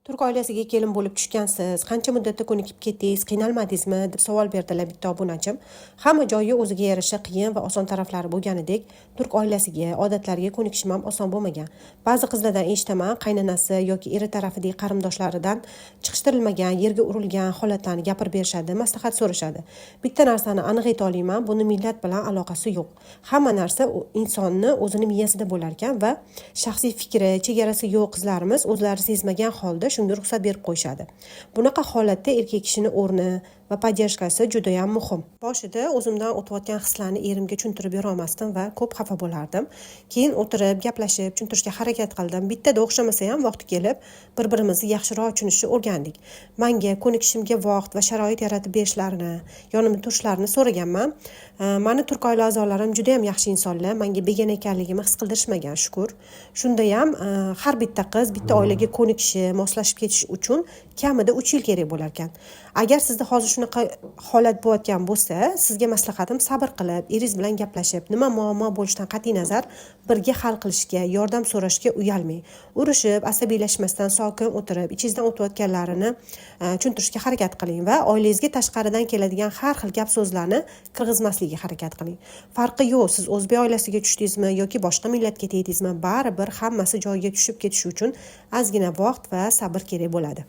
Turk oilasiga kelin bo'lib tushgansiz, qancha muddatda ko'nikib ketdingiz, qiynalmadingizmi, deb savol berdilar bitta obunachim. Hamma joyi o'ziga yarasha qiyin va oson taraflari bo'lganidek, turk oilasiga, odatlariga ko'nikishim ham oson bo'lmagan. Ba'zi qizlardan eshitaman, qaynonasi yoki eri tarafidagi qarindoshlaridan chiqishtirilmagan, yerga urilgan holatlarni gapirib berishadi, maslahat so'rashadi. Bitta narsani aniq ayta olaman, buni millat bilan aloqasi yo'q. Hamma narsa insonni o'zini miyasida bo'lar ekan va shaxsiy fikri, chegarasi yo'q qizlarimiz o'zlari sezmagan holda shunga ruxsat berib qo'yishadi. Bunaqa holatda erkak kishini o'rni va поддержка si judayam muhim. Boshida o'zimdan o'tayotgan hislarni erimga tushuntirib berolmasdim va ko'p xafa bo'lardim. Keyin o'tirib, gaplashib, tushuntirishga harakat qildim. Bittada o'xshamasa ham, vaqti kelib bir-birimizni yaxshiroq tushunishni o'rgandik. Manga ko'nikishimga vaqt va sharoit yaratib berishlarini, yonimda turishlarini so'raganman. Mani turk oila a'zolarim judayam yaxshi insonlar, manga begona ekanligimni his qildirishmagan, shukur. Shundayam har bitta qiz bitta oilaga ko'nikishi, moslashib ketishi uchun kamida 3 yil kerak bo'lar ekan. Agar sizda hozir shunaqa holat bo'layotgan bo'lsa, sizga maslahatim, sabr qilib, eringiz bilan gaplashib, nima muammo bo'lishidan qat'iy nazar birga hal qilishga, yordam so'rashga uyalmang. Urushib, asabiylashmasdan sokin o'tirib, ichingizdan o'tayotganlarini tushuntirishga harakat qiling va oilangizga tashqaridan keladigan har xil gap so'zlarni kirgizmaslikka harakat qiling. Farqi yo'q, siz o'zbek oilasiga tushdingizmi yoki boshqa millatga tegdingizmi, baribir hammasi joyiga tushib ketishi uchun ozgina vaqt va sabr kerak bo'ladi.